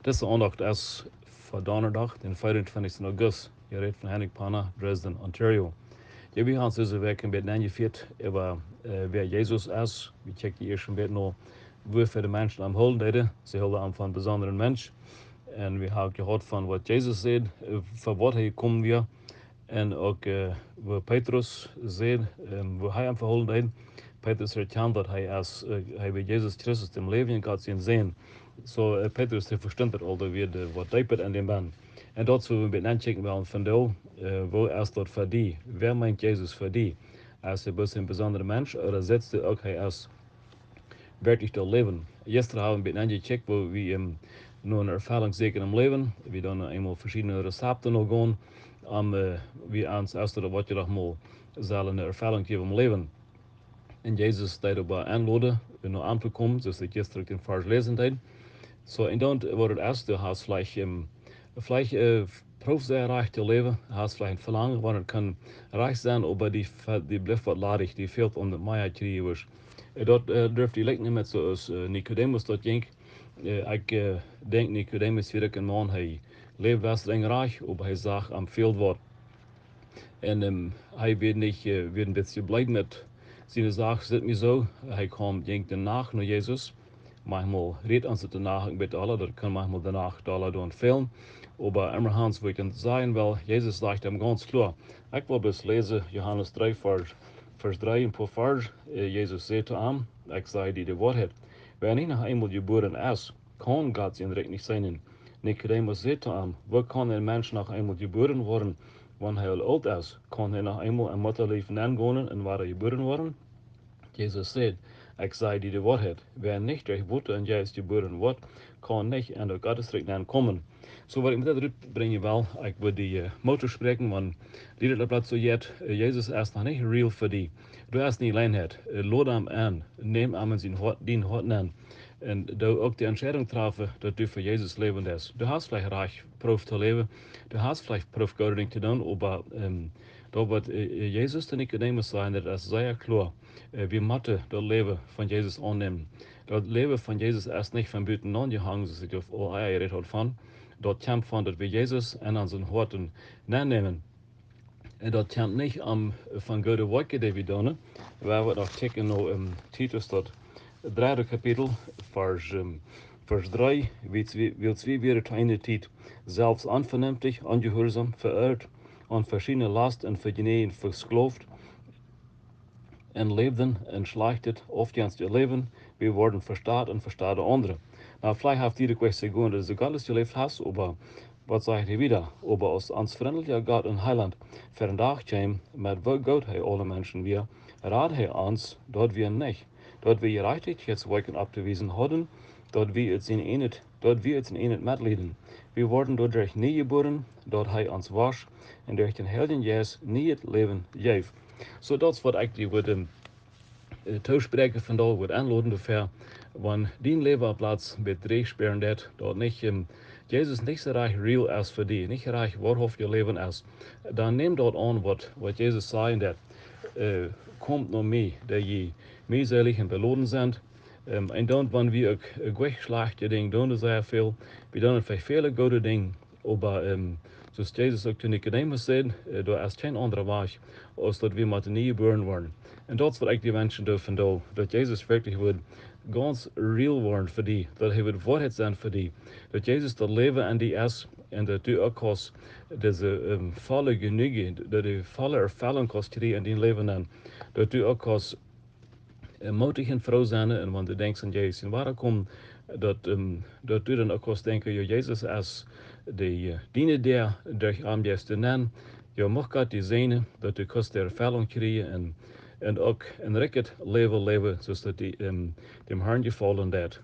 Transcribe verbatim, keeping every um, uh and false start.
Dise Aundacht es fa Donnadach, dän vierundzwanzigsten August. Jerät von Henrik Panner, Dresden, Ontario. Jo, wie haben dise Wäakj een bät aunjefieet äwa, äh, wäa Jesus es. Wie kjikjten ieescht een bät no, woo väl de Menschen am hoolen deeden. See hoolen am fa een besondren Mensch. Un wie haben jehieet von waut Jesus säd, äh, fa waut hee jekomen wia. Un uk, äh, woo Petrus säd, ähm, woo hee am fa hoolen deed. Petrus erkjant daut hee es, äh, hee wia Jesus Christus, däm läwendjen Gott sien Sän. Soo, äh, Petrus, dee vestunt daut aul, daut wia, äh, waut deepa aun däm bennen. Un daut sull wie een bät aunchecken wellen von doa, äh, woo es daut fa die? Wäa meent Jesus fa die? Es hee bloos een besondra Mensch, ooda sitst du uk, hee es werkjlich daut Läwen? Jistren haben wie een bät aunjekjikjt, woo wie, ähm, no eene Erfellunk sieekjen em Läwen. Wie doonen eemol veschiedne Rezepten noch gonen, om, äh, wie ons es daut waut je noch mol sellen eene Erfellunk jäwen em Läwen. Un Jesus deed oba aunloden, no am to komen, soo aus ekj jistren uk dän Varsch läsen deed. Soo, un dan woat et es, du hast veleicht, ähm, veleicht, äh, proowst sea rajcht to läwen, hast veleicht een Velangen, waut et kaun rajcht sennen, oba die fe-, die blift waut ladich, die fält aun de Meiheit kjrieen. Äh, daut, äh, durft die likjnen met soo aus, äh, Nikodemus daut jinkj. Äh, ekj, äh, denkj, Nikodemus wia uk een Maun, hee läwd best rajcht, oba hee sach, am fäld waut. Un, ähm, hee wia nich, äh, wia een bät bleed met siene Sach, sitt mie soo. Hee kjeem, jinkj de Nacht no Jesus. Maunchmol rät ons de Nacht een bät aul, daut kaun maunchmol de Nacht aul doonen fälen. Oba emmahan, waut ekj sajen well, Jesus sajcht am gaunz kloa. Ekj well bloos läsen, Johanes dree, Varsch, Varsch dree, een poa Varsch. Äh, Jesus säd to am: "Ekj saj die de Woarheit. Wäa nich noch eemol jebuaren es, kaun Gott sien Rikj nich seenen." Nikodemus säd to am: "Woo kaun een Mensch noch eemol jebuaren woaren, wan hee aul oolt es? Kaun hee noch eemol em Muttalief nengonen un wada jebuaren woaren?" Jesus säd: "Ekj saj die de Woarheit, wäa nich derch Wota un Jeist jebuaren woat, kaun nich en daut Gottes Rikj nenkomen." Soo, waut ekj met daut rutbrinjen well, ekj well die, äh, Moot toospräakjen, wan die daut Blaut soo jeit, äh, Jesus es noch nich real fa die. Du hast nich Leenheit, äh, lod am aun, nemm am en sien Hoat, dien Hoat aun. Un doo uk de Entscheidunk träfen, daut du fa Jesus läwen deist. Du hast veleicht rajcht proowt to läwen, du hast veleicht proowt goode Dinja to doonen, oba, ähm, daut waut, äh, äh, Jesus to Nikodemus säd, daut es sea kloa. Äh, wie motten daut Läwen von Jesus aunnämen. Daut Läwen von Jesus es nich von buten aunjehangen, soo aus ekj aul ea jerät haud von. Daut kjemt von daut wie Jesus en onse Hoaten aunnämen. Un daut kjemt nich aun von goode Woakjen, dee wie doonen. Wie woaren noch kjikjen no, ähm, Titus, daut dredde Kapitel, Varsch, ähm, Varsch dree: "Wiels wie, wiels wie wieren to eene Tiet selfst onvenenftich, onjehuarsom, ve'ieet, aun veschiedne Last un Vejnäajen vesklooft, un läwden een schlajchtet, aufjenstjet Läwen, wie worden vestad un vestad aundre." Nu, veleicht haft jieda Kjoakj jegonen, daut see Gott es jeläft haft, oba waut sajcht hee wieda? "Oba aus ons frintlicha Gott un Heilaunt ver dän Dach kjeem, met woo goot hee aule Menschen wia, rad hee ons, daut wie nich, daut wie Jerajchtichkjeitswoakjen opptowiesen hauden, daut wie ut sien ieejnet, daut wie ut sien ieejnet Metleet. Wie worden doaderch nie jebuaren, daut hee ons wosch, un derch dän Heiljen Jeist nieet Läwen jeef." Soo, daut es waut ekj die wudd, ähm, äh, toospräakjen vondoag, wudd aunloden doafäa, wan dien Läwen opp Plauz bät dreech spieren deit, daut nich, ähm, Jesus nich soo rajcht real es fa die, nich rajcht woarhauftjet Läwen es, dan nemm daut aun, waut, waut Jesus sajen deit. Äh, "Komt no mie, dee jie meeselich un beloden sent." Ähm, un dan, wan wie uk, äh, goot schlajchte Dinja doonen, sea väl, wie doonen veleicht väle goode Dinja, oba, ähm, soo aus Jesus uk to Nikodemus säd, äh, doa es kjeen aundra Wajch, aus daut wie motten nie jebuaren woaren. Un daut es waut ekj die wenschen doo vondoag, daut Jesus werkjlich wudd gaunz real woaren fa die, daut hee wudd Woarheit sennen fa die, daut Jesus daut Läwen en die es, un daut du uk kaust dise, ähm, volle Jenuach, daut du volle Erfellunk kaust kjrieen en dien Läwen, un daut du uk kaust, äh, mootich un froo sennen, un wan du denkjst aun Jesus sien Wadakomen, daut, ähm, daut du dan uk kaust denkjen: "Jo, Jesus es dee, äh, diene Däa, derch am jeist du nenn. Jo, mucht Gott die säajnen, daut du kaust de Erfellunk kjrieen un, un uk een rikjet Läwen läwen, soo aus daut die, ähm, däm Harn jefaulen deit."